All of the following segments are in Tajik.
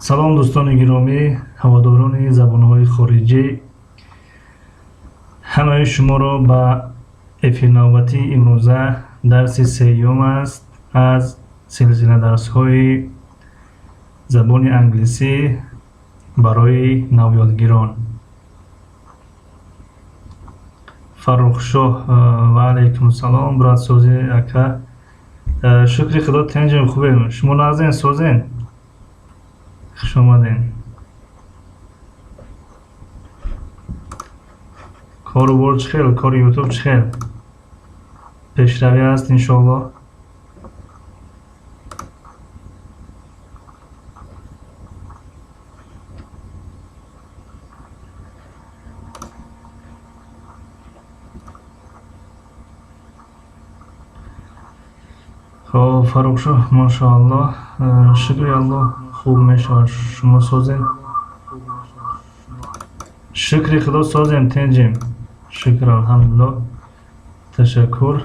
Салом, дӯстони гиромӣ, ҳаводорони забонҳои хориҷӣ. Ҳамаи шуморо ба эфир навбатии имрӯза, дарси сеюм аст аз силсила дарсҳои забони англисӣ барои навёдгирон. Фаррухшоҳ, ва алайкум салом, брат, созӣ, ака? Шукри Худо, тинҷем, хубем. Шумо нағзен, созен? Хуш омадем. Кору бор чӣ хел, кори Ютуб чӣ хел, пешравӣ аст, иншоаллоҳ? Хоб, Фаррухшоҳ, машоаллоҳ, шукри Аллоҳ, хуб мешавад. Шумо созем? Шукри Худо, созем, тинҷем, шукр, алҳамдулиллоҳ, ташаккур.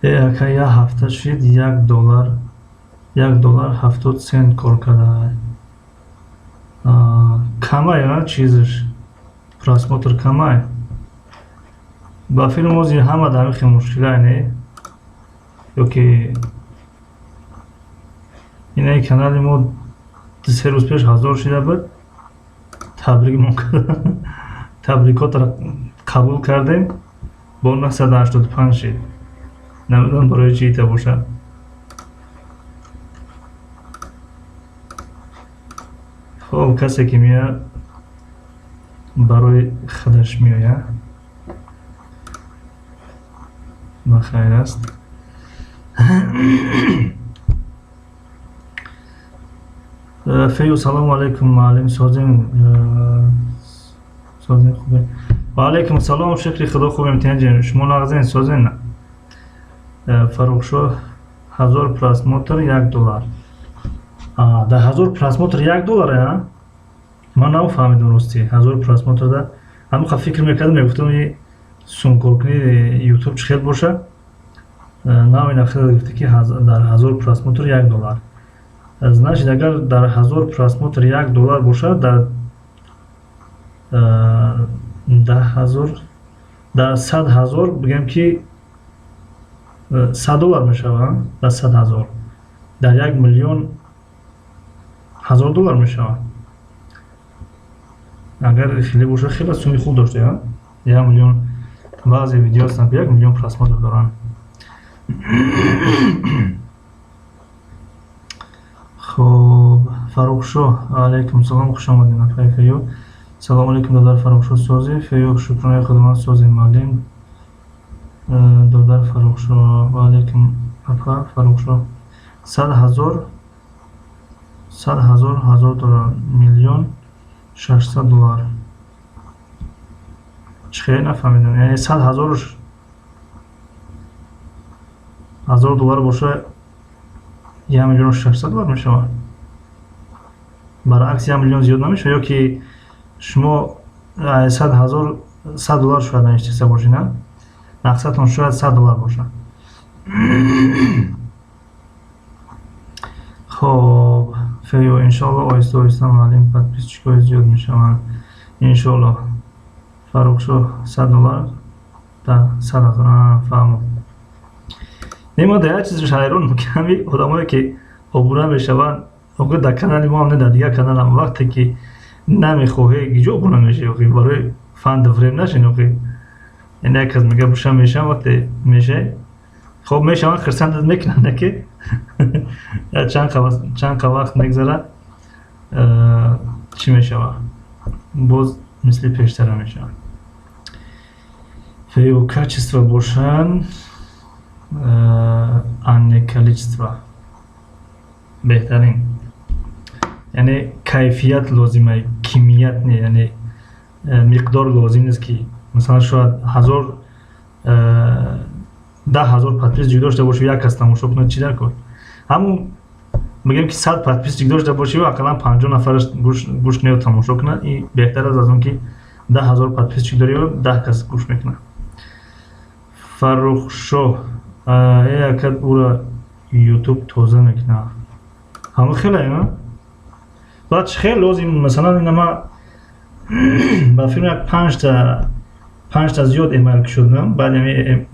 Э, ака, як ҳафта шид, 1 доллар, 1 доллар 70 сент кор карда. Камай, а чизаш, просмотр камай. Ба филм ози ҳама дар ҳамин хел мушкилай, не? Ё ки инаи канали мо 3 рӯз пеш 1000 шида буд, табрикмон карда, табрикотро қабул кардем, бо 985 шид. Намедонам, барои чӣ ита бошад. Хоб, касе ки меояд, барои худаш меояд, бахайр аст. Фею, салому алайкум, муаллим, созем? Созем, хубем. Ва алайкум салом, шукри Худо, хубем, тинҷем. Шумо нағзен, созен? Фаррухшоҳ, 1000 просмотр 1 доллар. Дар 1000 просмотр 1 доллар, а ман нафаҳмидам, ростӣ. 1000 просмотрда ҳамақа фикр мекардам, мегуфтам, сумкоркунии Ютуб чӣ хел бошад. Навина хел гуфта, ки дар 1000 просмотр 1 доллар. Значит, агар дар 1000 просмотр 1 доллар бошад, дар 10 000, дар 100 000, бигӯем ки, 100 доллар мешавад. Дар 100 000, дар 1 миллион 1000 доллар мешавад. Агар хеле бошад, хеле суми хуб дошта, 1 миллион. Баъзе видео ҳастанд, ки 1 миллион просмотр доранд. Хоб, Фаррухшоҳ, алайкум салом, хуш омадед, апаи Фею. Салому алайкум, додар Фаррухшоҳ, созӣ? Фею, шукронаи Худованд, созем, муаллим. Додар Фаррухшоҳ, ва алайкум, апа Фаррухшоҳ. 100 000, 100 000 1000 доллар, 1 600 000 доллар. Чӣ хеле нафаҳмидам. Яъне 100 000 1000 доллар боша, 1 600 000 доллар мешавад. Баръакс, 1 миллион зиёд намешавад? Ё ки шумо 100 000 100 доллар шояд навиштиста бошед, на мақсадтон шояд 100 доллар бошад. Хоб, Фею, иншоалло, оҳиста оҳиста, муаллим, подписчикҳои зиёд мешаванд, иншоалло. Фаррухшоҳ, 100 доллар да 100 000. Фаҳмам. Нема, да як чизаш ҳайрон, ки ҳами одамое ки обуна мешаванд, охир дар канали мо ҳам не, дар дигар каналам, вақте ки намехоҳе, гиҷо обуна мешавӣ? Охи барои фанду фиреб нашин, охи. Яъне як кас мега, буша мешавам, вақте мешавӣ, хоб, мешаванд, хирсандат мекунанд, ки чанд қа вақт мегзарад, чӣ мешавад? Боз мисли пештара мешавад. Фею, качество бошанд, а не количество беҳтарин. Яъне кайфият лозима, кимият не. Яъне миқдор лозим нест, ки масалан шояд 1000, 10 000 подписчик дошта бошӣ, як кас тамошо кунад, чӣ дар кор? Ҳамун мегӯем, ки 100 подписчик дошта бошӣ, ақаллан 50 нафараш гӯш кунад, тамошо кунад, ин беҳтар аст аз он ки 10 000 подписчик дорӣ, 10 кас гӯш мекунад. Фаррухшоҳ, Акад ура Ютуб тоза мекунад. Ҳама хеле, баъд чӣ хел лозим, масалан, ина ма ба филм як панҷта зиёд эмайл кушодам, баъд ами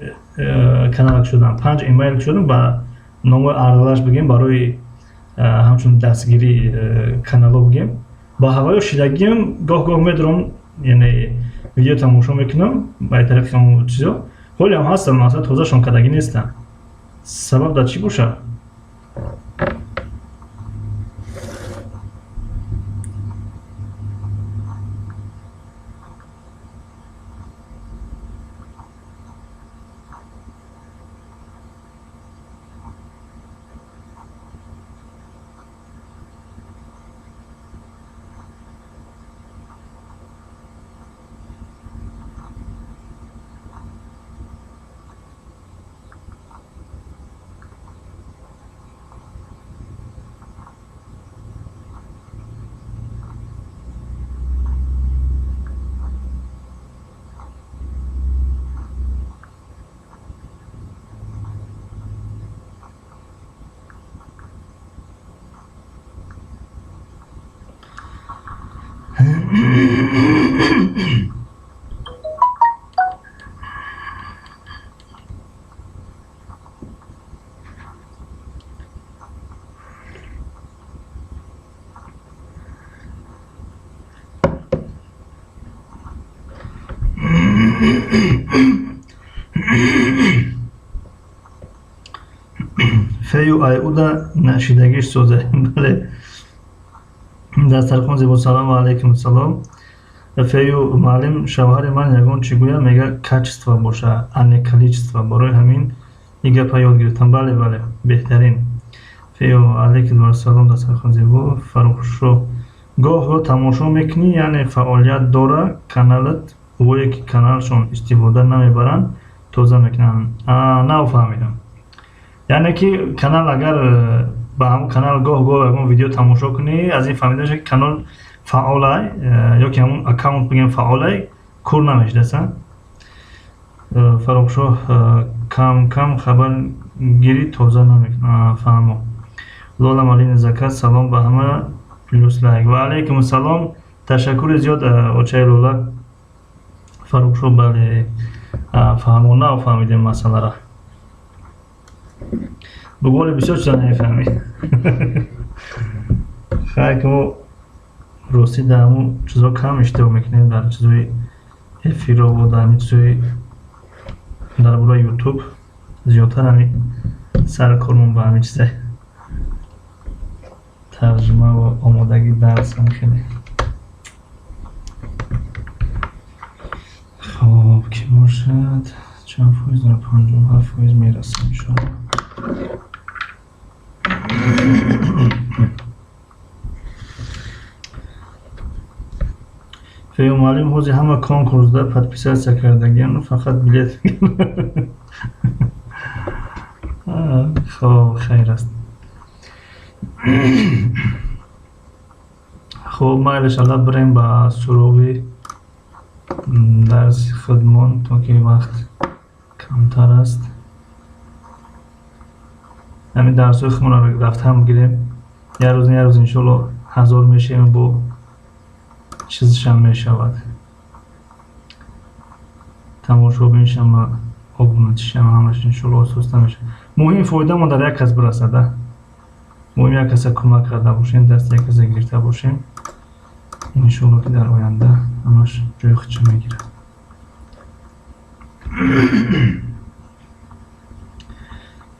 канал кушодам, панҷ эмайл кушодам ба номи арзалаш бигем, барои ҳамчун дастгирии канало бигем. Ба ҳаваё шидагиам гоҳ-гоҳ медорам, яъне видео тамошо мекунам ба тариқи ҳамон чизо, ҳолиам ҳастам, масалан, тозашон кардагӣ нестам. Сабаб дар чӣ бошад? Фею айуда нашидагиш созе. Бале, дастархон зебо. Салому алайкум. Салом, фею муаллим. Шавҳари ман ягон чӣ гӯяд, мега качество боша, а не количество. Барои ҳамин ин гапа ёд гирифтам. Бале, бале, беҳтарин. Фею алайкум салом, дастархон зебо. Фаррухшо, гоҳ-гоҳ тамошо мекунӣ, яъне фаъолият дора каналат. Вое ки каналшон истифода намебаранд, тоза мекунанд. Нафаҳмидам. Яъне ки канал, агар ба ҳамон канал гоҳ-гоҳ ягон видео тамошо кунӣ, аз ин фаҳмида мешавад, ки канал фаъолай ё ки ҳамон аккаунт бигем фаъолай, кур намешудаса. Фаррухшоҳ, кам кам хабаргирӣ, тоза намекунад. Фаҳмо. Лола Малини Закат, салом ба ҳама, плюс лайк. Ва алайкум салом, ташаккури зиёд, очаи Лола. Фаррухшоҳ, бале, фаҳмо, нафаҳмидем масъаларо. Буголи бисёр чиза намефаҳмӣ. Хай, ки мо ростӣ дар ҳамун чизо кам иштирок мекунем, дар чизои эфирову дар ҳамин чизои дар бораи Ютуб зиёдтар. Ҳами сари кормон ба ҳамин чиза тарҷума ва омодагӣ дарс ҳам хеле хоб ки бошад. Чанд фоиз дора? 57% мерасем, иншоалло. Фею муаллим, ҳози ҳама конкурсда подписаться кардагиану фақат билет. Хоб, хайр аст. Хуб, майлаш, алла, бирем ба суроғи дарси худмон, то ки вақт камтар аст. Ҳамин дарсҳои худмонро рафтан бигирем. Як рӯз, як рӯз, иншоалло, 1000 мешавем, бо чизшам мешавад, тамошобиншам, обуначишам, ҳамаш иншоалло ососта мешавад. Муҳим фоидамон дар як кас бирасада, муҳим як каса кӯмак карда бошем, дасти як каса гирифта бошем. Иншоалло, ки дар оянда ҳамаш ҷои худша мегирад.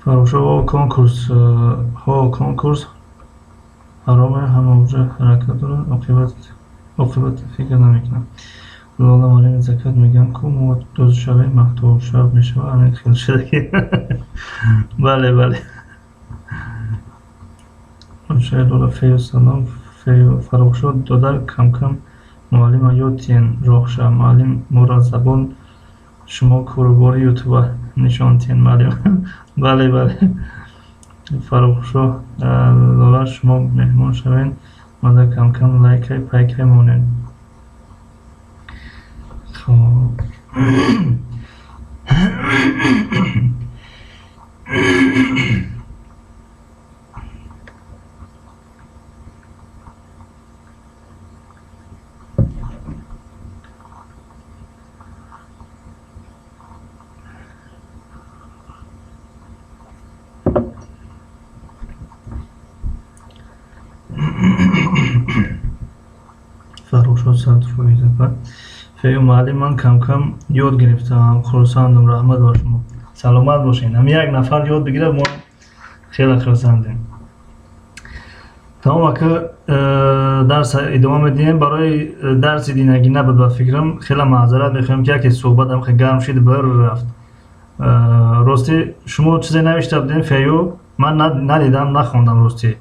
Фаррухшо, конкурс ҳо, конкурс ҳароме, ҳама уже ҳаракат дорад, оқибат фикр намекунам. Лола Марини Закат, мегӯям ку мо дӯз шавем, маҳтобшаб мешавад, ҳамин хел шудаги. Бале, бале. Лола фею салом, фею. Фаррухшо додар, камкам муаллима ёд тиен роҳша. Муаллим, мора забон шумо корубори ютуба нишон тиен, муаллим. Бале, бале. Фаррухшо, Лола, шумо меҳмон шавен, мада камкам лайкай пайкай монем. Хоб. Фаррухшо 100%. Фею муаллим, ман кам-кам ёд гирифтам, хурсандам, раҳмат бар шумо. Саломат бошед. Ҳам як нафар ёд бигирад, мо хеле хурсандем. Тамом, ака, дарс идома медиҳем. Барои дарси динагӣ набуд ба фикрам, хеле маъзарат мехоҳем, ки яке суҳбатам хеле гарм шид, бір рафт. Ростӣ шумо чизе навишта будем, Фею, ман надидам, нахондам ростӣ.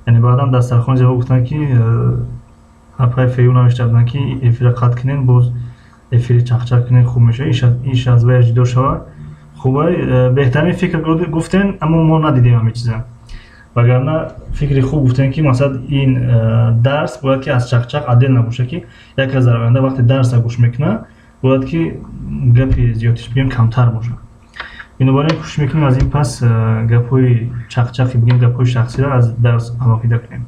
Яъне баъдан дастархони зебо гуфтанд, ки апай Фею навишта буданд, ки эфира қатъ кунем, боз эфири чақчақ кунем, хуб мешавад, иш аз ваяш ҷудо шавад. Хубай, беҳтарин фикр гуфтем, аммо мо надидем ҳамин чиза. Вагарна фикри хуб гуфтем, ки масалан ин дарс бояд ки аз чақчақ отдельно набошад, ки як кас дар оянда вақте дарса гӯш мекунад, бояд ки гапи зиёдтиш бигем камтар бошад. Бинобар ин кӯшиш мекунем аз ин пас гапҳои чақчақи бигем, гапҳои шахсиро аз дарс алоҳида кунем.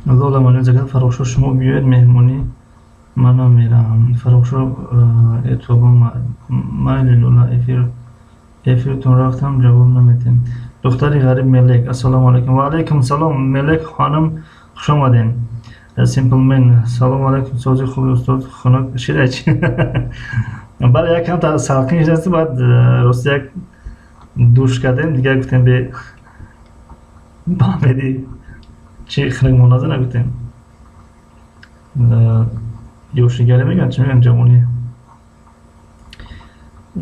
Лола Малин Закат, Фаррухшо, шумо биёед меҳмонӣ, манам меравам. Фаррухшо, этоба майли Лола, эфиртон рафтам, ҷавоб наметем. Духтари ғариб Мелек, ассалому алайкум. Ва алайкум салом, Мелек хонум, хуш омадем. Simple Man, салому алайкум, сози хуби устод, хунук шидач. Бале, як камтар салқин шудааст, баъд рости як душ кардем, дигар гуфтем бе баъмеди чи хунук моназа нагуфтем. Ёшигаре мегӯянд, чӣ мегӯянд, ҷавонӣ.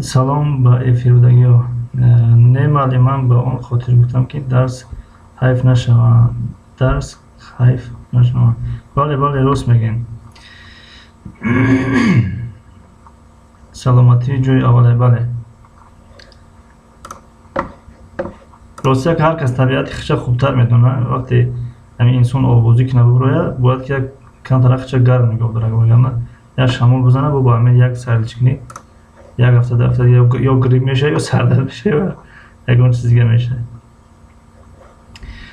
Салом ба эфирудагиҳо. Не муаллим, ман ба он хотир гуфтам, ки дарс ҳайф нашавад. Дарс ҳайф нашавад. Бале, бале, рост мегӯем. Саломатӣ ҷои аввале, бале. Рости як ҳар кас табиати худша хубтар медонад. Вақте ҳамин инсон обозӣ кунад бибирояд, бояд ки як камтар худша гарм нигоҳ дорад, вагарна як шамол бизанад, бо ҳамин як сардичкунӣ як ҳафта, ду ҳафта ё грипп мешавад, ё сардард мешавад, ягон чиз дига мешавад.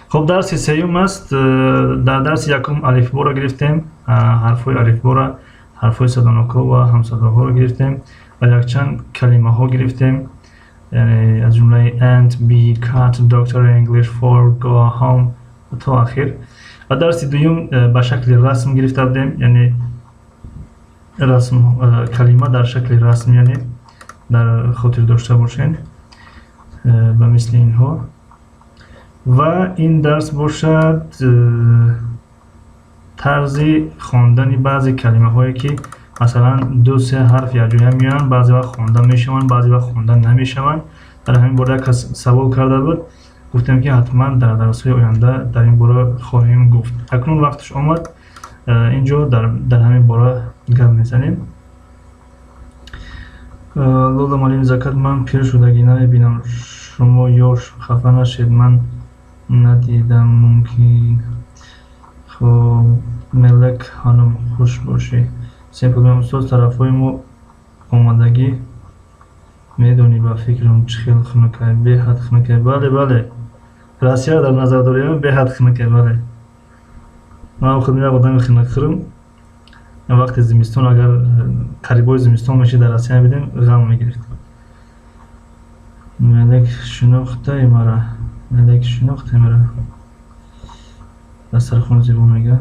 Хуб, дарси сеюм аст. Дар дарси якум алифборо гирифтем, ҳарфҳои алифборо, ҳарфҳои садонокҳо ва ҳамсадоҳоро гирифтем ва якчанд калимаҳо гирифтем, яъне аз ҷумлаи ant, bee, cat, doctor, English, for, go, home то ахир. Ва дарси дуюм ба шакли расм гирифта будем, яъне расм, калима дар шакли расм, яъне дар хотир дошта бошед ба мисли инҳо. Ва ин дарс бошад тарзи хондани баъзе калимаҳое, ки масалан ду се ҳарф якҷоя меоянд, баъзе вақт хонда мешаванд, баъзе вақт хонда намешаванд. Дар ҳамин бора як кас савол карда буд, гуфтем, ки ҳатман дар дарсҳои оянда дар ин бора хоҳем гуфт. Акнун вақташ омад, инҷо дар ҳамин бора гап мезанем. Лола Малим Закат, ман пир шудагӣ намебинам, шумо ёш, хафа нашед, ман надидам мумкин. Хуб, Мелек хонум, хуш бошӣ. Simple, устод, тарафҳои мо омадагӣ медонӣ, ба фикрам чӣ хел хунукай, беҳад хунукай. Бале, бале, Россияро дар назар дорем, беҳад хунукай, бале. Ман худам як одами хунукхӯрам. Вақти зимистон, агар қарибои зимистон мешид, дар Россия мебидем, ғам мегирифт. Мелек шинохтаи мара, Мелек шинохтаи мара. Дастархон зебо мега.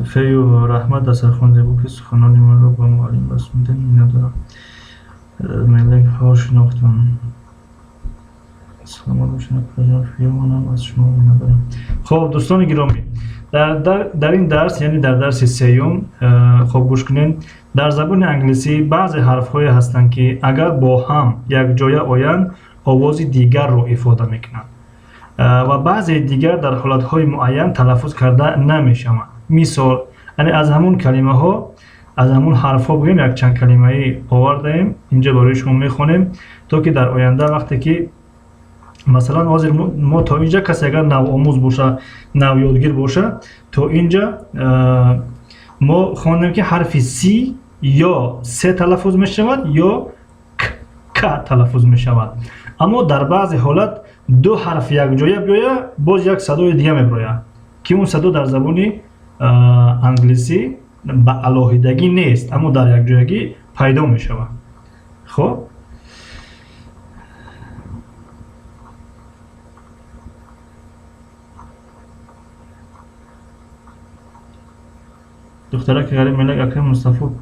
Фею, раҳмат, дастархон зебо, ки суханони манро ба муаллим расондем, миннатдорам. Мелек ҳо шинохтам. Саломат бошед, апаҷон Фею, манам аз шумо миннатдорам. Хуб, дӯстони гиромӣ, дар ин дарс, яъне дар дарси сеюм, хуб гӯш кунед, дар забони англисӣ баъзе ҳарфҳое ҳастанд, ки агар бо ҳам якҷоя оянд, овози дигарро ифода мекунанд ва баъзе дигар дар ҳолатҳои муайян талаффуз карда намешаванд. Мисол, яъне аз ҳамун калимаҳо, аз ҳамун ҳарфҳо бигӯем, якчанд калимаӣ овардаем, инҷо барои шумо мехонем, то ки дар оянда вақте ки масалан ҳозир мо то инҷа касе агар навомӯз боша, навёдгир боша, то инҷа мо хондем, ки ҳарфи С ё С талаффуз мешавад, ё К талаффуз мешавад. Аммо дар баъзе ҳолат ду ҳарф якҷоя биёя, боз як садои дига мебирояд, ки он садо дар забони англисӣ ба алоҳидагӣ нест, аммо дар якҷоягӣ пайдо мешавад. Хуб, Духтараки ғариб мелак, акай Мустафо,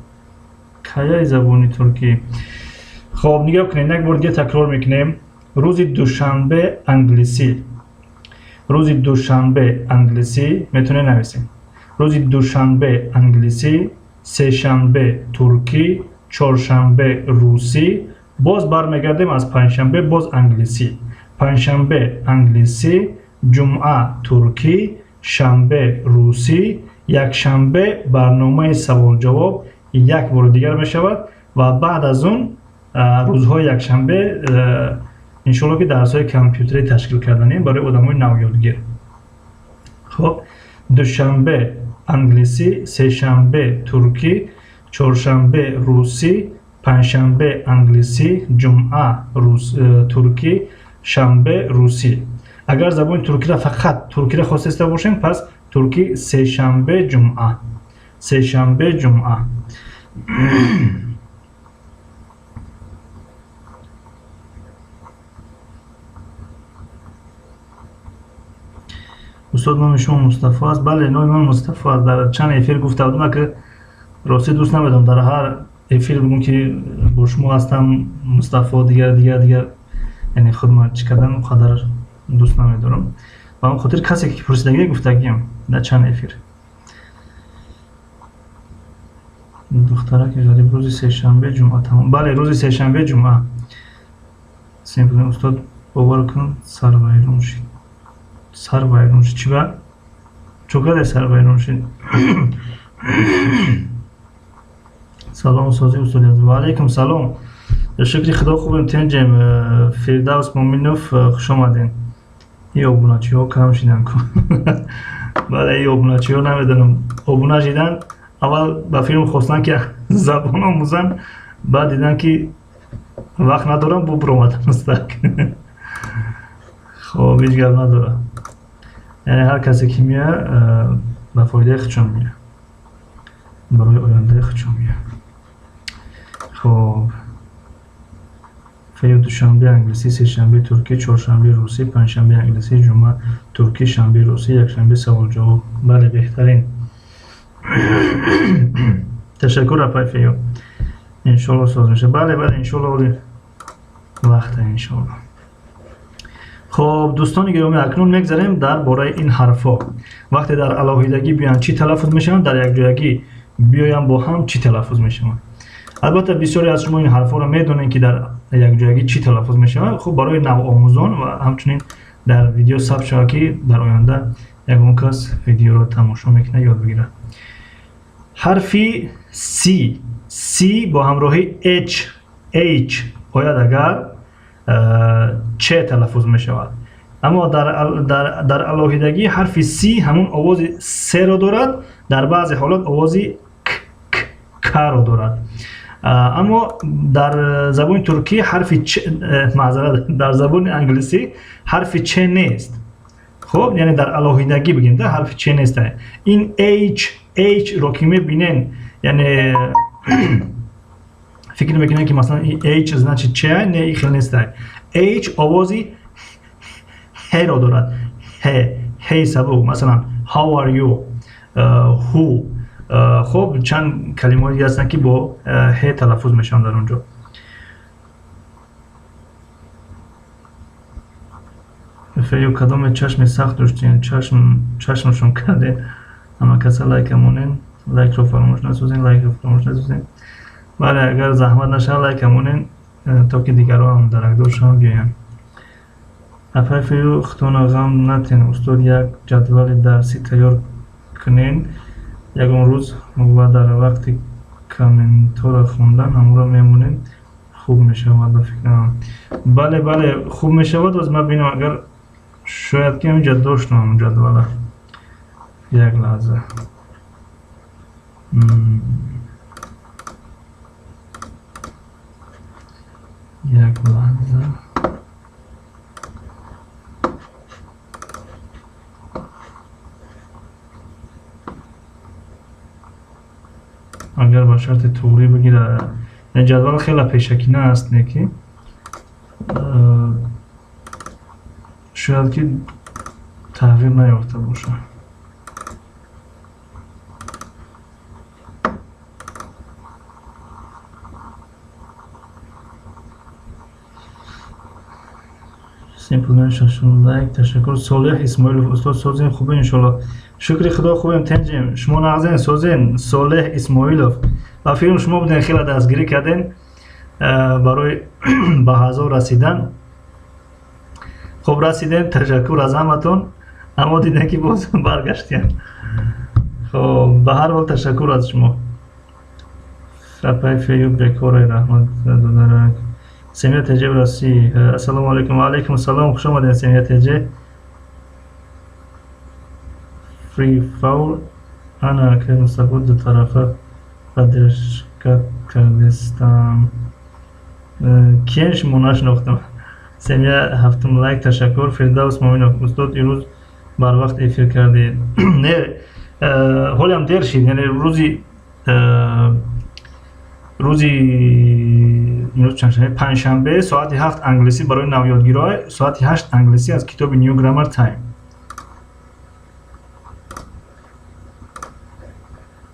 каяи забони туркӣ? Хоб, нигоҳ кунед, як бор дига такрор мекунем. Рӯзи душанбе англисӣ, рӯзи душанбе англисӣ метавонед нависем. Рӯзи душанбе англисӣ, сешанбе туркӣ, чоршанбе русӣ, боз бармегардем, аз панҷшанбе боз англисӣ. Панҷшанбе англисӣ, ҷумъа туркӣ, шанбе русӣ, якшанбе барномаи саволҷавоб як бори дигар мешавад ва баъд аз он рӯзҳои якшанбе, иншоалло, ки дарсҳои компютерӣ ташкил карданем барои одамои навёдгир. Хоб, душанбе англисӣ, сешанбе туркӣ, чоршанбе русӣ, панҷшанбе англисӣ, ҷумъа туркӣ, шанбе русӣ. Агар забони туркиро, фақат туркиро хостеста бошем, пас туркӣ сешанбе, ҷумъа, сешанбе, ҷумъа. Устод, номи шумо Мустафо аст? Бале, номи ман Мустафо аст. Дар чанд эфир гуфта будам, ки ростӣ дӯст намедонам дар ҳар эфир бигӯм, ки бо шумо ҳастам Мустафо, дигар, дигар, дигар, яъне худма чӣ кардан қадар дӯст намедорам. Ба он хотир касе ки пурсидагӣ, гуфтагиам дар чанд эфир. Духтараки ғариб, рӯзи сешанбе, ҷумъа, тамом. Бале, рӯзи сешанбе, ҷумъа. Устод, бовар кун, сарвайрон шид, сар вайрон шид. Чӣ ба чо каде сар вайрон шид? Салом, созӣ, устоди азиз? Ва алайкум салом, шукри Худо, хубем, тинҷем. Фирдавс Муминов, хуш омадем. И обуначиҳо кам шидан ку. Бале, и обуначиҳо, намедонам, обуна шидан, аввал ба филм хостанд, ки забон омӯзанд, баъд дидан, ки вақт надорам, бо биромаданастак. Хоб, ҳеҷ гап надорад, яъне ҳар касе ки меояд, ба фоидаи худшон меояд, барои ояндаи худшон меояд. Хоб, фею, душанбе англисӣ, сешанбе туркӣ, чоршанбе русӣ, панҷшанбе англисӣ, ҷумъа туркӣ, шанбе русӣ, якшанбе саволҷавоб. Бале, беҳтарин, ташаккур, апай Фею. Иншолло, соз мешавад. Бале, бале, иншолло, оли вақта, иншолло. Хоб, дӯстони гиромӣ, акнун мегзарем дар бораи ин ҳарфҳо. Вақте дар алоҳидагӣ биёянд, чӣ талаффуз мешаванд, дар якҷоягӣ биёянд бо ҳам, чӣ талаффуз мешаванд? Албатта, бисёре аз шумо ин ҳарфҳоро медонед, ки дар якҷоягӣ чӣ талаффуз мешавад. Хуб, барои навомӯзон ва ҳамчунин дар видео сабт шавад, ки дар оянда ягон кас видеоро тамошо мекунад, ёд бигирад. Ҳарфи C, C бо ҳамроҳи H, H ояд агар, ч талаффуз мешавад. Аммо дар алоҳидагӣ ҳарфи C ҳамун овози с-ро дорад, дар баъзе ҳолат овози к, к, к-ро дорад. Аммо дар забони туркӣ ҳарфи ч, маъзарат, дар забони англисӣ ҳарфи ч нест. Хуб, яъне дар алоҳидагӣ бигем, да, ҳарфи ч нест. Ин H, H ро ки мебинен, яъне фикр мекунем, ки масалан H значит ч, не, и хел нест. H овози ҳ-ро дорад, ҳ, ҳ сабук. Масалан, how are you, who. Хуб, чанд калимаҳои дига ҳастанд, ки бо ҳ талаффуз мешаванд дар он ҷо. Фею, кадоме чашми сахт доштем, чашмшон кардем. Ҳама каса лайка монен, лайкро фаромӯш насозен, лайкро фаромӯш насозен. Бале, агар заҳмат нашавад, лайка монен, то ки дигарон ҳам даракдор шаванд, биёянд. Апай Фею, худтона ғам натен. Устод, як ҷадвали дарсӣ тайёр кунен ягон рӯз ва дар вақти комментора хондан ҳамонро мемонем, хуб мешавад, ба фикрам. Бале, бале, хуб мешавад. Оз ман бинам, агар шояд ки ҳаминҷа доштам ҳамон ҷадвала. Як лаҳза. Як лаҳза. Агар ба шарти туғрӣ бигира, ҷадвал хеле пешакина аст, не ки шояд ки тағйир наёфта бошад. Simple шашум лайк, ташаккур. Солеҳ Исмоилов, устод, созем, хубем, иншолло. Шукри Худо, хубем, тенҷем. Шумо нағзен, созен? Солеҳ Исмоилов, ба фикрам, шумо буден, хеле дастгирӣ карден барои ба 1000 расидан. Хуб, расидем, ташаккур аз ҳаматон, аммо дидем, ки боз баргаштем. Хоб, ба ҳар ҳол ташаккур аз шумо. Апай Фею бекоре, раҳмат додарак. Семья ТЖ в России. Ассалому алайкум. Ва алайкум ассалом. Хуш омадед, Семья ТЖ. Free Foul. Ана ки Мустафо ду тарафа поддержка кардестам. Киен шумо, нашинохтам. Семья ҳафтум лайк, ташаккур. Фирдавс Муминов, устод, имрӯз барвақт эфир кардед. Не, ҳолиам дер шид, яъне рӯзи имрӯз чандшанбе, панҷшанбе, соати 7 англисӣ барои навёдгиро, соати 8 англисӣ аз китоби New Grammar Time.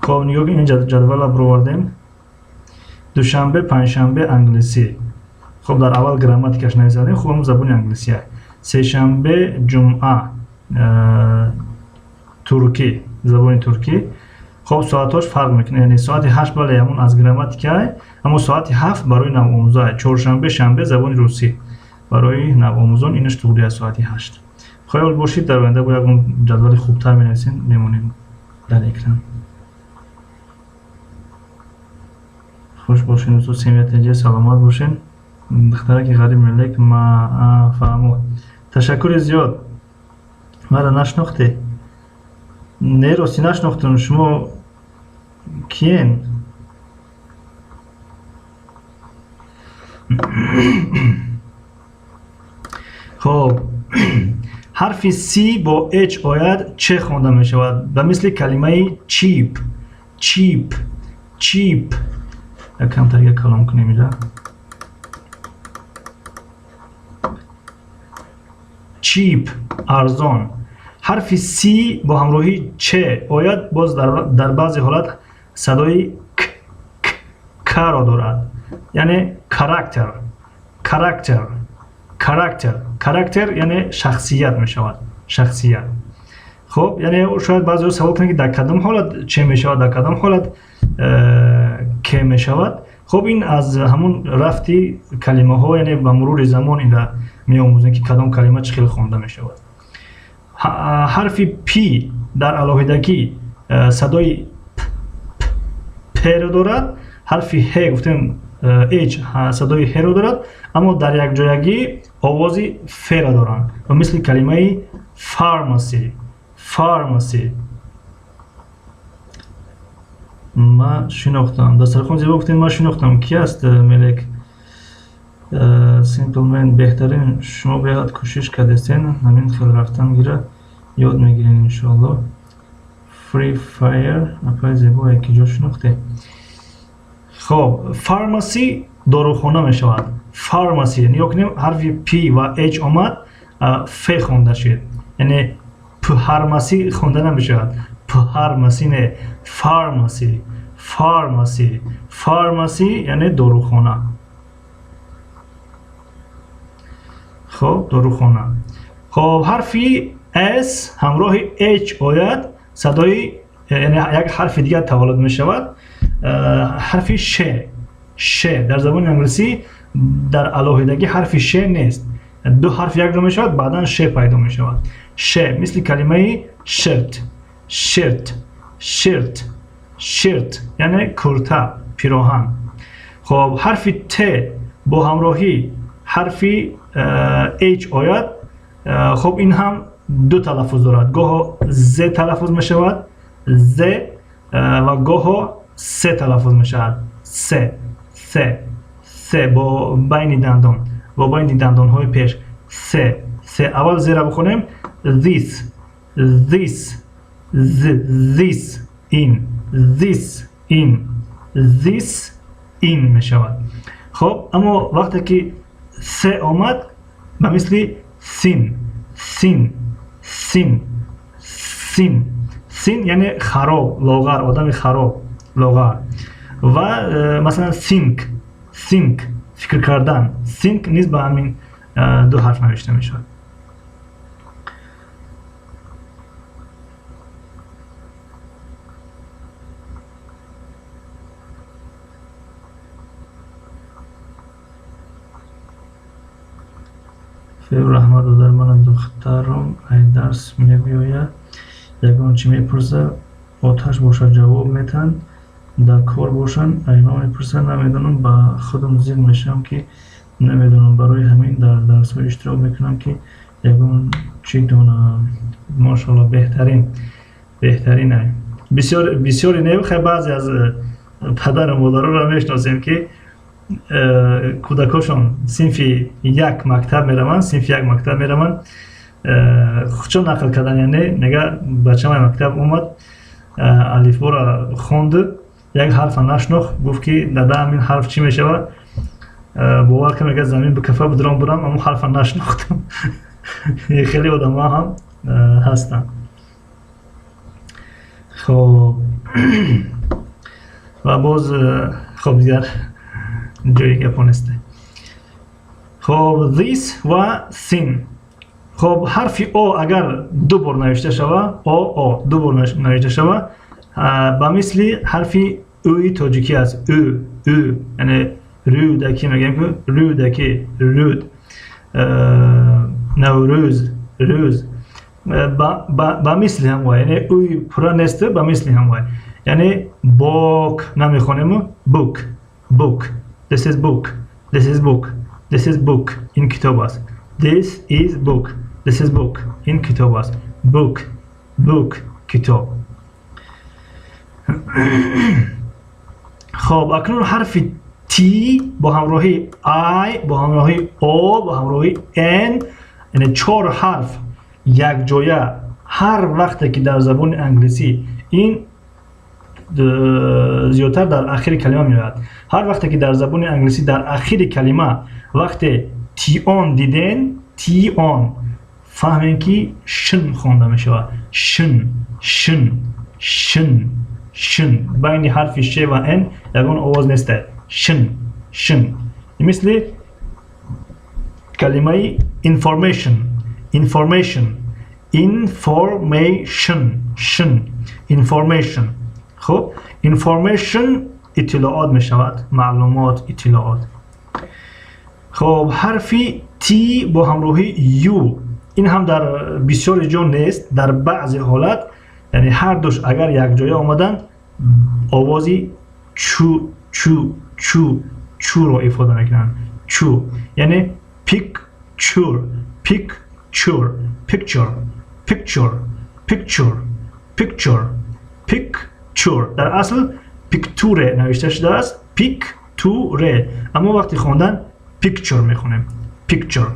Хоб, нигоҳ кунед, ин ҷадвала бировардем: душанбе, панҷшанбе англисӣ. Хоб, дар аввал грамматикаш нависадем, хуб, ҳам забони англисия. Сешанбе, ҷумъа туркӣ, забони туркӣ. Хоб, соатҳош фарқ мекунад, яъне соати 8, бале, ҳамон аз грамматика, аммо соати 7 барои навомӯза. Чоршанбе, шанбе забони русӣ барои навомӯзон, инаш туғри аст, соати 8. Хаёл бошид, дар оянда бо ягон ҷадвали хубтар менависем, мемонем дар экран. Хуш бошед, устод. Семья ТЖ, саломат бошед. Духтараки ғариб мелек, ма фаҳмо. Ташаккури зиёд. Мара нашинохтӣ? Не, ростӣ нашинохтам, шумо киен? Хоб, ҳарфи C бо H ояд, че хонда мешавад, ба мисли калимаи cheap, cheap, cheap. Якамтар як калом кунем ида. Cheap, арзон. Ҳарфи C бо ҳамроҳии ч ояд, боз дар баъзе ҳолат садои к, к, к-ро дорад, яъне character, character, character. Character яъне шахсият мешавад, шахсият. Хоб, яъне шояд баъзеҳо савол кунанд, ки дар кадом ҳолат че мешавад, дар кадом ҳолат к мешавад. Хоб, ин аз ҳамун рафти калимаҳо, яъне ба мурури замон инра меомӯзем, ки кадом калима чӣ хел хонда мешавад. Ҳарфи P дар алоҳидагӣ садои п, п, п-ро дорад. Ҳарфи ҳ, гуфтем, H садои ҳ-ро дорад, аммо дар якҷоягӣ овози ф-ро доранд, ба мисли калимаи pharmacy, pharmacy. Ма шинохтам. Дастархон зебо гуфтем, ма шинохтам. Ки аст мелек? Simpleman, беҳтарин. Шумо беҳад кӯшиш кардестен, ҳамин хел рафтан гира, ёд мегирем, иншоалло. Free Fire, апай зебо, яки ҷо шинохте. Хоб, pharmacy дорухона мешавад. Pharmacy, нигоҳ кунем, ҳарфи P ва H омад, ф хонда шуд, яъне пҳармасӣ хонда намешавад, пҳармасӣ не, pharmacy, pharmacy, pharmacy яъне дорухона. Хоб, дорухона. Хоб, ҳарфи S ҳамроҳи H ояд, садои, яъне як ҳарфи дигар таваллуд мешавад, ҳарфи ш, ш. Дар забони англисӣ дар алоҳидагӣ ҳарфи ш нест, ду ҳарф якҷо мешавад, баъдан ш пайдо мешавад. Ш, мисли калимаи shirt, shirt, shirt, shirt, яъне курта, пироҳан. Хоб, ҳарфи Т бо ҳамроҳӣ ҳарфи H ояд, хоб, ин ҳам ду талаффуз дорад: гоҳо з талаффуз мешавад, з, ва гоҳо с талаффуз мешавад, с, с, с, бо байни дандон, бо байни дандонҳои пеш, с, с. Аввал зера бихонем: this, this, this, ин, this, ин, this, ин мешавад. Хоб, аммо вақте ки с омад, ба мисли thin, thin, thin, thin. Thin яъне хароб, лоғар, одами хароб, лоғар. Ва масалан, think, think, фикр кардан, think низ ба ҳамин. Ду ҳарф навишта мешавад. Фею раҳмат, додар, мана духтарам ай дарс мебиёяд, ягон чӣ мепурса, оташ бошад, ҷавоб метаҳанд, дар кор бошанд, айно мепурсанд, намедонам, ба худам зиқ мешавам, ки намедонам. Барои ҳамин дар дарсҳо иштирок мекунам, ки ягон чӣ донам. Мошалло, беҳтарин, беҳтарин. Ай бисёр бисёре не, хай, баъзе аз падару модароро мешиносем, ки кӯдакошон синфи як мактаб мераванд, синфи як мактаб мераванд. Чон нақл кардан, яъне мега: бачам мактаб омад, алифборо хонду, як ҳарфа нашнохт, гуфт, ки дада, ҳамин ҳарф чӣ мешавад? Бовар кун, мега, замин бикафа, бидром бурам, аммо ҳарфа нашнохтам. Хеле одамҳо ҳам ҳастанд. Хоб, ва боз, хоб, дигар ҷои гапо нест. Хоб, this ва thin. Хоб, ҳарфи о агар ду бор навишта шава, о, о ду бор навишта шава, ба мисли ҳарфи ӯи тоҷикӣ аст. Ӯ, ӯ, яъне рӯдаки мегӯем ку, рӯдаки, рӯд, наврӯз, рӯз, ба мисли ҳамвай, яъне ӯи пурра нест, ба мисли ҳамвай, яъне бок намехонему, book, book. This is book, this is book, this is book. Ин китоб аст. This is book, this is book. Ин китоб аст. Book, book, китоб. Хоб, акнун ҳарфи T бо ҳамроҳи I, бо ҳамроҳи O, бо ҳамроҳи N, яъне чор ҳарф якҷоя. Ҳар вақте ки дар забони англисӣ, ин зиёдтар дар ахири калима меояд, ҳар вақте ки дар забони англисӣ дар ахири калима вақте tion диден, tion, фаҳмем, ки шин хонда мешавад. Шин, шин, шин, шин. Байни ҳарфи ш ва н ягон овоз нест. Шин, шин. Мисли калимаи information, information, information, шин, information. Хуб, information иттилоот мешавад, маълумот, иттилоот. Хоб, ҳарфи T бо ҳамроҳи U, ин ҳам дар бисёри ҷо нест, дар баъзе ҳолат, яъне ҳар душ агар якҷоя омаданд, овози чу, чу, чу, чуро ифода мекунанд. Чу, яъне picture, picture, picture, picture, picture, picture, picture. Дар асл picture навишта шудааст, picture, аммо вақти хондан picture мехонем, picture.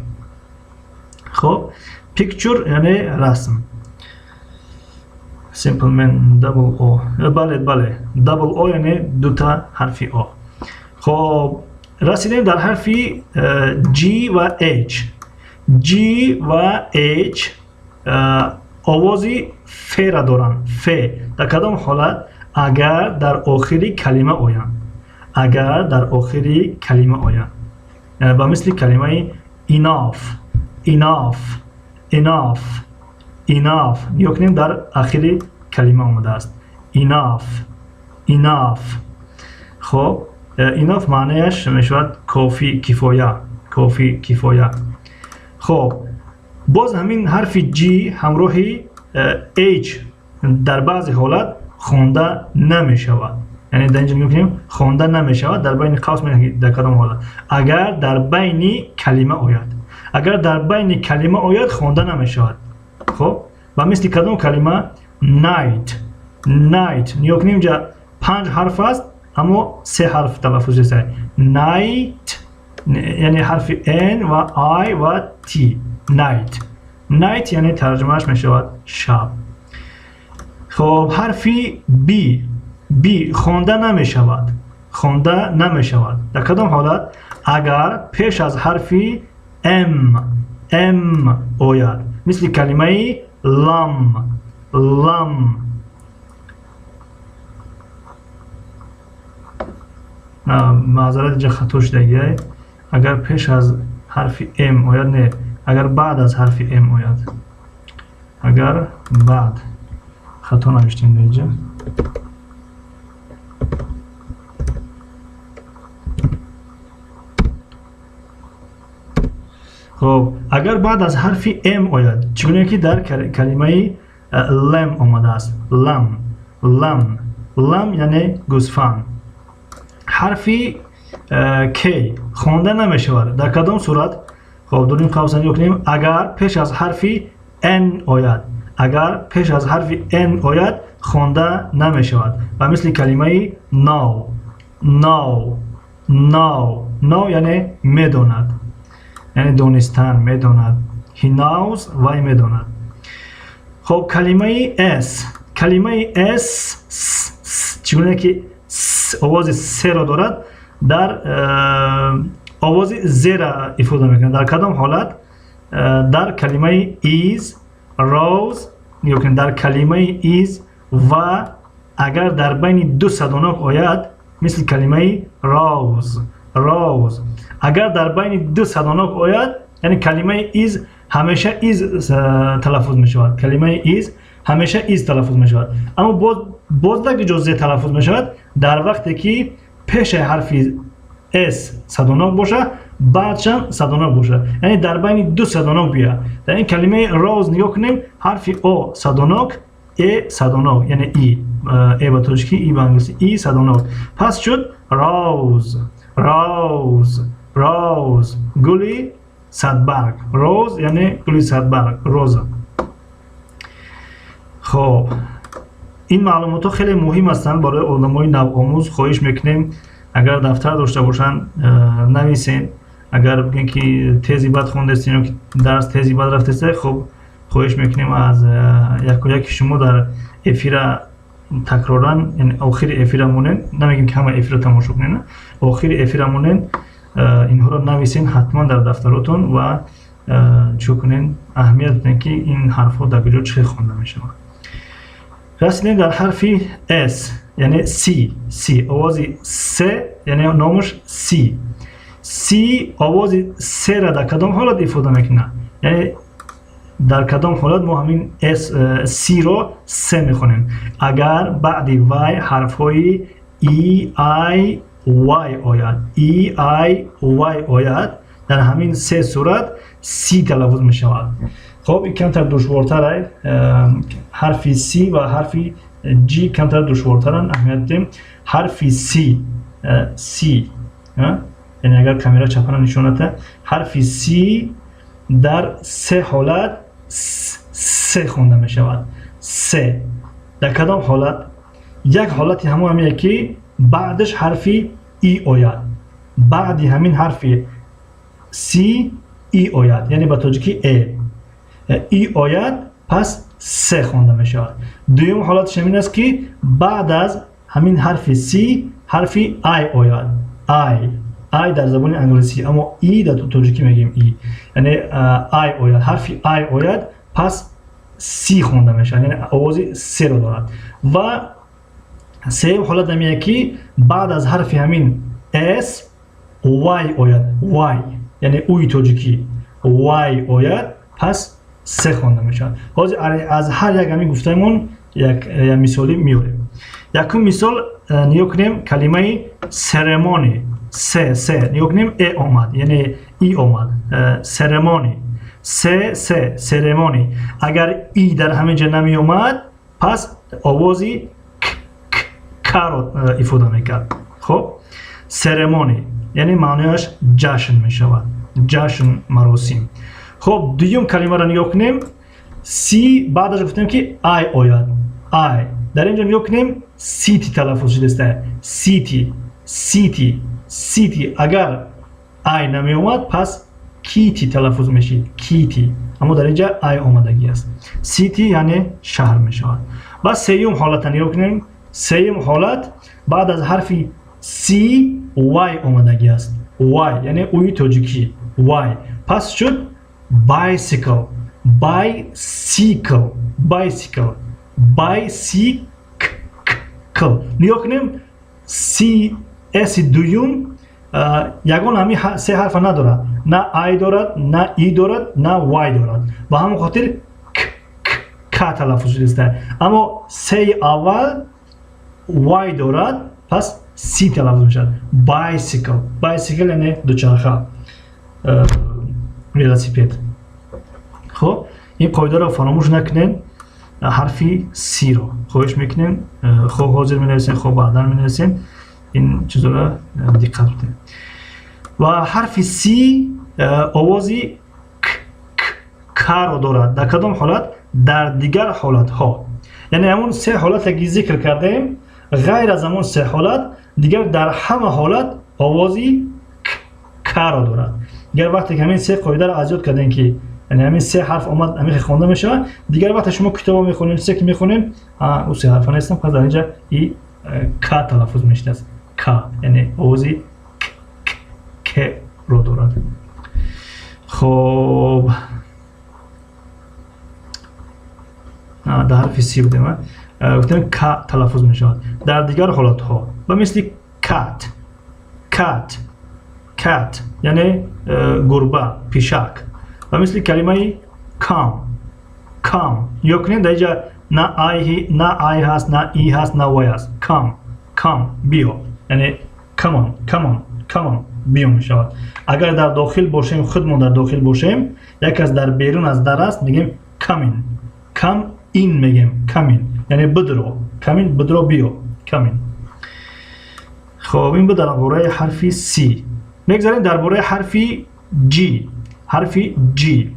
Хоб, picture яъне расм. Simple man, double o, бале, бале, double o, яъне дута ҳарфи о. Хоб, расидем дар ҳарфи G ва H. G ва H овози фера доранд. Ф дар кадом ҳолат? Агар дар охири калима оянд, агар дар охири калима оянд, ба мисли калимаи enough, enough, enough, enough. Нигоҳ кунем, дар ахири калима омадааст. Enough, enough. Хоб, enough маънаяш мешавад кофӣ, кифоя, кофӣ, кифоя. Хоб, боз ҳамин ҳарфи G ҳамроҳи H дар баъзе ҳолат хонда намешавад. Яъне дар инҷо мекунем, хонда намешавад, дар байни қавс мегӯяд, дар кадом ҳолат? Агар дар байни калима ояд, агар дар байни калима ояд, хонда намешавад. Хоб, ба мисли кадом калима? Night, night. Нигоҳ кунем, инҷа панҷ ҳарф аст, аммо се ҳарф талаффуз шуда. Night, яъне ҳарфи N ва I ва T. Night, night, яъне тарҷумааш мешавад шаб. Хоб, ҳарфи B, B хонда намешавад, хонда намешавад. Дар кадом ҳолат? Агар пеш аз ҳарфи M, M ояд, мисли калимаи lamb, lamb. Маъзарат, инҷа хато шудагиай. Агар пеш аз Ҳарфи М ояд, не, агар баъд аз ҳарфи М ояд, агар баъд, хато навиштем дар инҷа. Хоб, агар баъд аз ҳарфи М ояд, чӣ гуна ки дар калимаи lamb омадааст, lamb, lamb, lamb, яъне гӯсфанд. Ҳарфи К хонда намешавад. Дар кадом сурат? Хоб, дурим қавса нигоҳ кунем. Агар пеш аз ҳарфи Н ояд, агар пеш аз ҳарфи Н ояд, хонда намешавад. Ба мисли калимаи know, know, know. Know яъне медонад, яъне донистан, медонад. He knows, вай медонад. Хоб, калимаи S, калимаи S, чӣ гуна ки овози серо дорад, дар овози зера ифода мекунад. Дар кадом ҳолат? Дар калимаи is, rose нигоҳ кунед, дар калимаи is ва агар дар байни ду садонок ояд, мисли калимаи rose, rose. Агар дар байни ду садонок ояд, яъне калимаи is ҳамеша из талаффуз мешавад, калимаи is ҳамеша из талаффуз мешавад. Аммо боз дар ҷо зе талаффуз мешавад? Дар вақте ки пеши ҳарфи с садонок боша, баъдшам садонок боша, яъне дар байни ду садонок бия. Дар ин калимаи rose нигоҳ кунем: ҳарфи о садонок, э садонок, яъне и, э ба тоҷикӣ, и ба англисӣ, и садонок. Пас шуд rose, rose, rose, гули садбарг. Rose яъне гули садбарг, роза. Хоб, ин маълумотҳо хеле муҳим ҳастанд барои одамои навомӯз. Хоҳиш мекунем, агар дафтар дошта бошанд, нависед. Агар бигӯем, ки тези бад хондестем ё ки дарс тези бад рафтеста, хоб, хоҳиш мекунем аз яку яки шумо дар эфира такроран, яъне охири эфира монед, намегем, ки ҳама эфира тамошо кунед, охири эфира монед, инҳоро нависен ҳатман дар дафтаротон ва чӯ кунед, аҳамият бидем, ки ин ҳарфҳо дар куҷо чӣ хел хонда мешаванд. Расидем дар ҳарфи с, яъне C, C, овози с, яъне номаш C. C овози сера дар кадом ҳолат ифода мекунад? Яъне дар кадом ҳолат мо ҳамин C-ро с мехонем? Агар баъди вай ҳарфҳои e, i, y ояд, e, i, y ояд, дар ҳамин се сурат C талаффуз мешавад. Хоб, ин камтар душвортар. Ҳарфи C ва ҳарфи G камтар душвортаранд, аҳамият дидем. Ҳарфи C, C, яъне агар камера чапана нишоната, ҳарфи C дар се ҳолат с хонда мешавад. С дар кадом ҳолат? Як ҳолати ҳамон ҳамие, ки баъдаш ҳарфи и ояд, баъди ҳамин ҳарфи C и ояд, яъне ба тоҷикӣ э, и ояд, пас с хонда мешавад. Дуюм ҳолаташ ҳамин аст, ки баъд аз ҳамин ҳарфи C ҳарфи I ояд. I, I дар забони англисӣ, аммо и дар тоҷикӣ мегӯем и, яъне I ояд, ҳарфи I ояд, пас си хонда мешавад, яъне овози серо дорад. Ва сеюм ҳолат ҳамие, ки баъд аз ҳарфи ҳамин s y ояд, y, яъне уи тоҷикӣ, y ояд, пас се хонда мешавад. Ҳозир аз ҳар як ҳамин гуфтаимон як мисолӣ меорем. Якум мисол нигоҳ кунем: калимаи ceremony. Се, се, нигоҳ кунем, э омад, яъне и омад. Ceremony, се, се, ceremony. Агар и дар ҳамин ҷа намеомад, пас овози к, к, каро ифода мекард. Хоб, ceremony, яъне маънояш ҷашн мешавад, ҷашн, маросим. Хоб, дуюм калимаро нигоҳ кунем. C баъдаш гуфтем, ки I ояд, I. Дар ин ҷо нигоҳ кунем: city талаффуз шудааст, city, city, city. Агар I намеомад, пас кити талаффуз мешид, кити, аммо дар ин ҷа I омадагӣ аст. City яъне шаҳр мешавад. Ва сеюм ҳолата нигоҳ кунем. Сеюм ҳолат: баъд аз ҳарфи C y омадагӣ аст, y, яъне уи тоҷикӣ, y. Пас шуд bicycle, bicycle, bicycle, bicycle. Нигоҳ кунем: c, s дуюм. Ягон ҳамин се ҳарфа надорад, на I дорад, на E дорад, на Y дорад. Ба ҳамон хотир к к к талаффуз шудааст. Аммо сеи аввал Y дорад, пас C талаффуз мешавад. Bicycle. Bicycle яъне дучарха, велосипед. Хуб, ин қоидаро фаромӯш накунед, ҳарфи C-ро хоҳиш мекунем, хоҳ ҳозир менависем, хоҳ баъдан менависем, ин чизоро диққат бидем. Ва ҳарфи C овози к к к-ро дорад. Дар кадом ҳолат? Дар дигар ҳолатҳо. Яъне ҳамон се ҳолате ки зикр кардем, ғайр аз ҳамон се ҳолат, дигар дар ҳама ҳолат овози к к-ро дорад. Дигар вақте ки ҳамин се қоидаро аз ёд кардем, ки яъне ҳамин се ҳарф омад, ҳамин хонда мешавад, дигар вақте шумо китобо мехонед, чизе ки мехонед, ӯ се ҳарфа нестам, пас дар инҷа и к талаффуз мешудааст. К, яъне овози к к к-ро дорад. Хоб, дар ҳарфи С будем, гуфтем к талаффуз мешавад. Дар дигар ҳолатҳо ба мисли cat, cat, cat, яъне гурба, пишак, ба мисли калимаи come, come. Нигоҳ кунед, дар инҷа на I, на I ҳаст, на E ҳаст, на Y ҳаст. Come, come, биё, яъне come on, come on, come on, биё мешавад. Агар дар дохил бошем, худмон дар дохил бошем, як кас дар берун аз дар аст, мегем come in, come in мегем, come in, яъне бидро, come in, бидро, биё, come in. Хоб, ин буд дар бораи ҳарфи C. Мегзарем дар бораи ҳарфи G. Ҳарфи G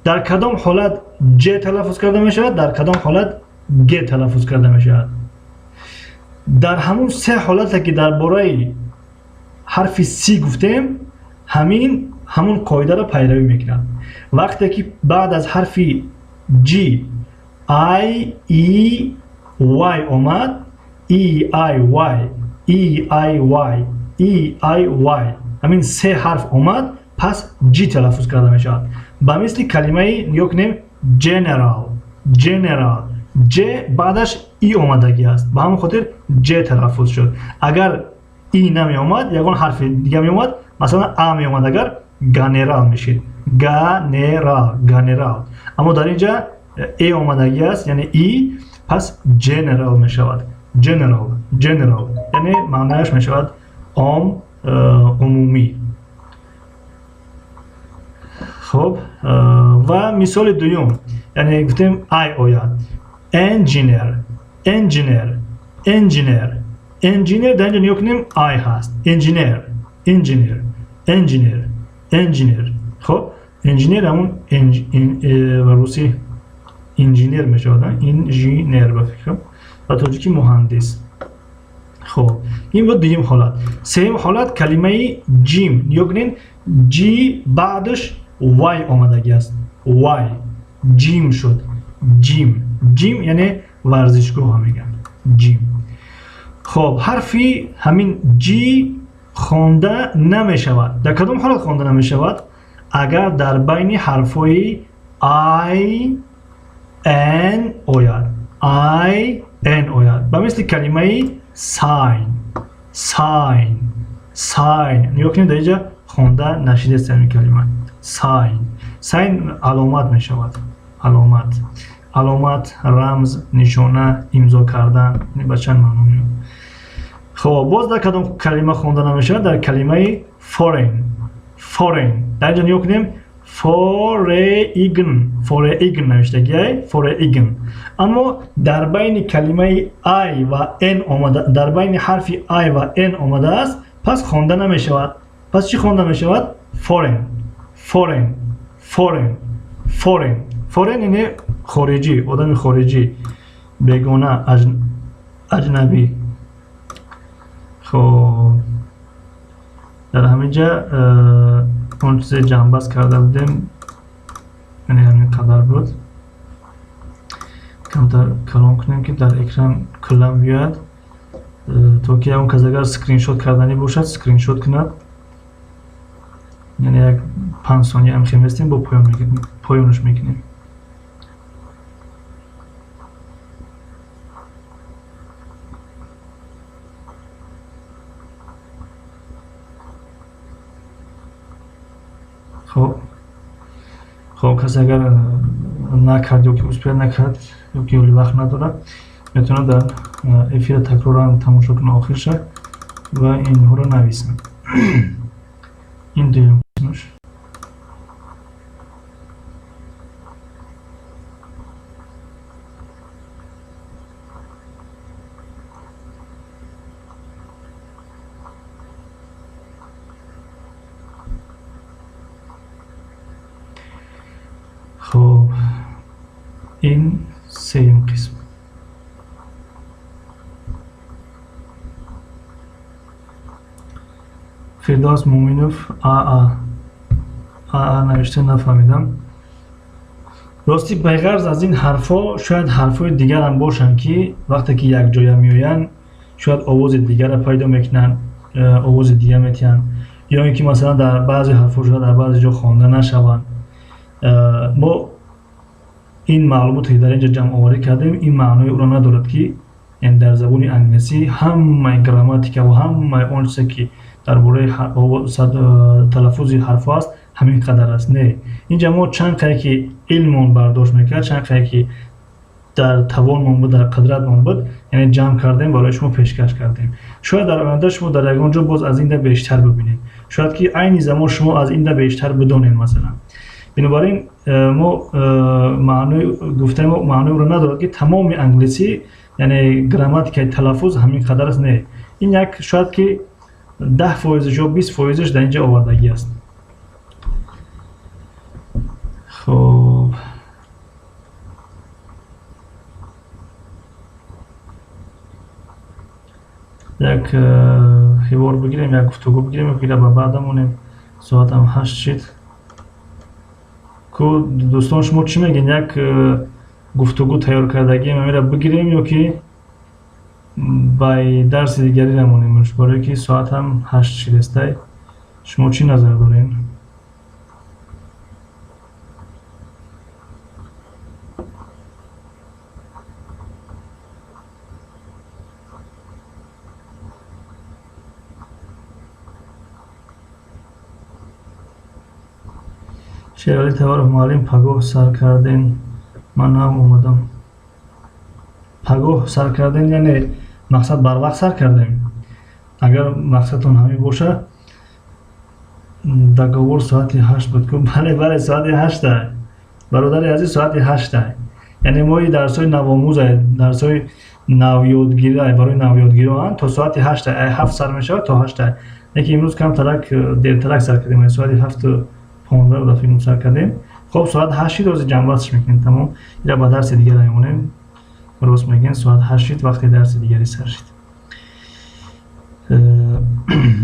дар кадом ҳолат J талаффуз карда мешавад, дар кадом ҳолат G талаффуз карда мешавад? Дар ҳамун се ҳолате ки дар бораи ҳарфи C гуфтем, ҳамин ҳамун қоидаро пайравӣ мекунад. Вақте ки баъд аз ҳарфи G I E Y омад, E I Y, E I Y, E I Y, ҳамин се ҳарф омад, пас G талаффуз карда мешавад. Ба мисли калимаи, нигоҳ кунем, general, general, J баъдаш И омадагӣ аст, ба ҳамон хотир J талаффуз шуд. Агар И намеомад, ягон ҳарфи дига меомад, масалан А меомад, агар ганерал мешид, ганерал, ганерал. Аммо дар инҷа Э омадагӣ аст, яъне И, пас general мешавад. General, general, яъне маънаяш мешавад ом, умумӣ. Хоб, ва мисоли дуюм, яъне гуфтем I ояд, engineer, engineer, engineer, engineer. Дар инҷа нигоҳ кунем, I ҳаст, engineer, engineer, engineer, engineer. Хоб, engineer ҳамун ба русӣ инженер мешавад, инженер ба фикрам, ба тоҷикӣ муҳандис. Хоб, ин буд дуюм ҳолат. Сеюм ҳолат, калимаи gym. Нигоҳ кунед, G баъдаш Y омадагӣ аст, Y, gym шуд, gym, gym яъне варзишгоҳ мегӯянд, gym. Хоб, ҳарфи ҳамин G хонда намешавад. Дар кадом ҳолат хонда намешавад? Агар дар байни ҳарфҳои I N ояд, I N ояд, ба мисли калимаи sign, sign, sign. Нигоҳ кунед, дар инҷа хонда нашидааст ҳамин калима sign. Sign аломат мешавад, аломат, аломат, рамз, нишона, имзо кардан, ба чанд маъно меояд. Хоб, боз дар кадом калима хонда намешавад? Дар калимаи foreign, foreign. Дар инҷа нигоҳ кунем, foreign, foreign навиштагиай, foreign, аммо дар байни калимаи I ва N омада, дар байни ҳарфи I ва N омадааст, пас хонда намешавад. Пас чӣ хонда мешавад? Foreign, foreign, foreign, foreign. Foreign яъне хориҷӣ, одами хориҷӣ, бегона, аҷнабӣ. Хоб, дар ҳамин ҷа он чизе ҷамъбаст карда будем, яъне ҳамин қадар буд. Камтар калон кунем, ки дар экран куллан биёяд, то ки ягон кас агар скриншот карданӣ бошад, скриншот кунад. Яъне як 5 сония ҳам хеместем, бо поёнаш мекунем. Хоб, касе агар накард ё ки успеть накард, ё ки ҳоли вақт надорад, метавонад дар эфира такроран тамошо кунад охирша ва инҳоро нависад. Ин дуюм қисмаш. Хоб, ин сеюм қисм. Фирдавс Муъминов аа аа навишта, нафаҳмидам. Ростӣ, беғарз аз ин ҳарфҳо шояд ҳарфҳои дигарам бошанд, ки вақте ки якҷоя меоянд, шояд овози дигарро пайдо мекунанд, овози дигар метиҳанд, ё ин ки масалан дар баъзе ҳарфҳо шояд дар баъзе ҷо хонда нашаванд. Мо ин маълумоте ки дар ин ҷо ҷамъоварӣ кардем, ин маънои ӯро надорад, ки дар забони англисӣ ҳамаи грамматика ва ҳамаи он чизе, ки дар бораи талаффузи ҳарфҳо аст, ҳамин қадар аст. Не, инҷа мо чанд қадре ки илмон бардошт мекард, чанд қадре ки дар тавонмон буд, дар қудратмон буд, яъне ҷамъ кардем, барои шумо пешкаш кардем. Шояд дар оянда шумо дар ягон ҷо боз аз инда бештар бибинед, шояд ки айни замон шумо аз инда бештар бидонед, масалан. Бинобар ин мо маънои гуфтаи мо маънои ӯро надорад, ки тамоми англисӣ, яъне грамматикаи талаффуз ҳамин қадар аст. Не, ин як шояд ки 10 фоизаш ё 20 фоизаш дар ин ҷо овардагӣ аст. Хоб, як ҳивор бигирем, як гуфтугӯ бигирем, ки ба баъда монем. Соатам 8 шид ку. Дӯстон, шумо чӣ мегӯед? Як гуфтугӯ тайёр кардагием, амира бигирем ё ки бай дарси дигаре намонемш, барое ки соатам 8 шидестай? Шумо чӣ назар дорем? Шералӣ Таваров: муаллим, пагоҳ сар кардем, ман нав омадам. Пагоҳ сар кардем, яъне мақсад барвақт сар кардем, агар мақсадтон ҳамин боша. Договор соати 8 буд ку? Бале, бале, соати 8-а, бародари азиз, соати 8-а. Яъне мои дарсҳои навомӯза, дарсҳои навёдгира, барои навёдгироанд, то соати 8-а, 7 сар мешавад, то 8-а. Лекин имрӯз камтарак дертарак сар кардем, соати 7:15 дафъа филм сар кардем. Хоб, соат 8 шид, ҳозир ҷамъбастш мекунем, тамом. Ира ба дарси дигар мемонем. Рост мегӯем, соат 8 шид, вақти дарси дигари сар шид.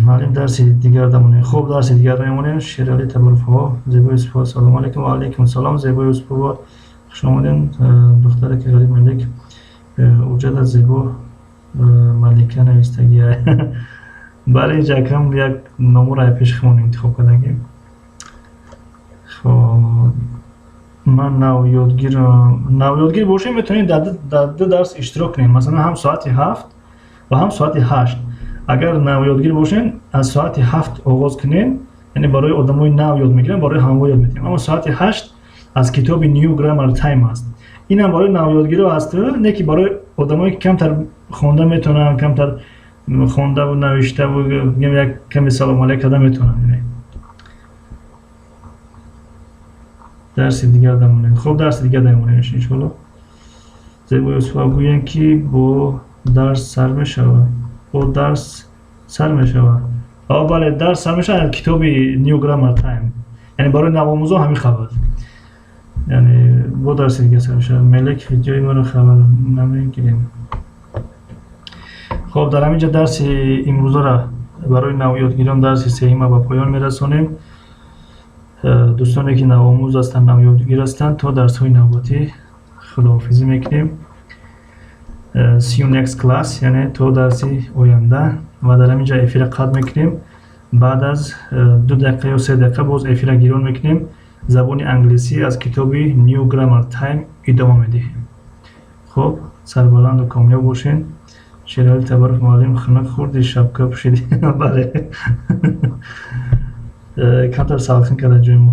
Муаллим, дарси дигар дамонем. Хоб, дарси дигар мемонем. Шералӣ Табуровҳо, Зебои Юсупова, салому алайкум. Ва алайкум салом, Зебои Юсупова, хуш омадем. Духтараки ғариб Малик уҷада Зебо Малика навистагия. Бале, инҷа акам як номуро пеши худмон интихоб кардагим. Хоб, ман навёдгирам. Навёдгир бошем, метавонед дар ду дарс иштирок кунед, масалан, ҳам соати 7 ва ҳам соати 8. Агар навёдгир бошем, аз соати 7 оғоз кунем, яъне барои одамои нав ёд мегирам, барои ҳамво ёд медиҳем. Аммо соати 8 аз китоби New Grammar Time аст. Инам барои навёдгиро аст, не ки барои одамое ки камтар хонда метавонанд, камтар хондаву навиштаву як каме салому алейк карда метавонанд. Дарси дигар дамонем. Хоб, дарси дигар дамонем, иншоалло. Зебо Юсуфа гӯянд, ки бо дарс сар мешавад, бо дарс сар мешавад. О, бале, дарс сар мешавад, китоби New Grammar Time, яъне барои навомӯзо ҳамин хабар, яъне бо дарси дигар сар мешавад. Мелек, видеои маро хабар намегирем. Хоб, дар ҳамин ҷо дарси имрӯзаро барои навёдгирон, дарси сеюма, ба поён мерасонем. Дӯстоне ки навомӯз ҳастанд, навёдгир ҳастанд, то дарсҳои навбатӣ худоҳофизӣ мекунем. See you next class, яъне то дарси оянда. Ва дар ҳамин ҷо эфира қатъ мекунем. Баъд аз 2 дақиқа ё 3 дақиқа боз эфира гирон мекунем, забони англисӣ аз китоби New Grammar Time идома медиҳем. Хуб, сарбаланду комёб бошед. Шерали Табаров: муаллим, хунук хӯрди, шапка пӯшидӣ. Бале. Камтар салқин карда ҷои мо.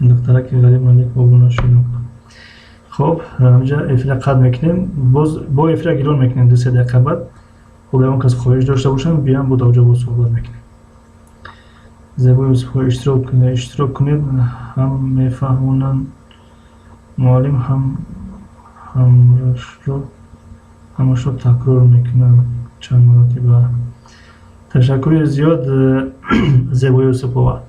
Духтараки ғариб Малик, обуна шудам. Хоб, ҳамҷа эфира қатъ мекунем, боз бо эфира гирон мекунем 2-3 дақиқа баъд. Хоб, ягон кас хоҳиш дошта бошанд, биям, бо давҷа боз суҳбат мекунем. Зебои Юсуфҳо, иштирок кунед, иштирок кунед. Ҳам мефаҳмонанд муаллим, ҳам ҳамашро такрор мекунанд чанд маротиба. Ташаккури зиёд, Зебои Юсупова.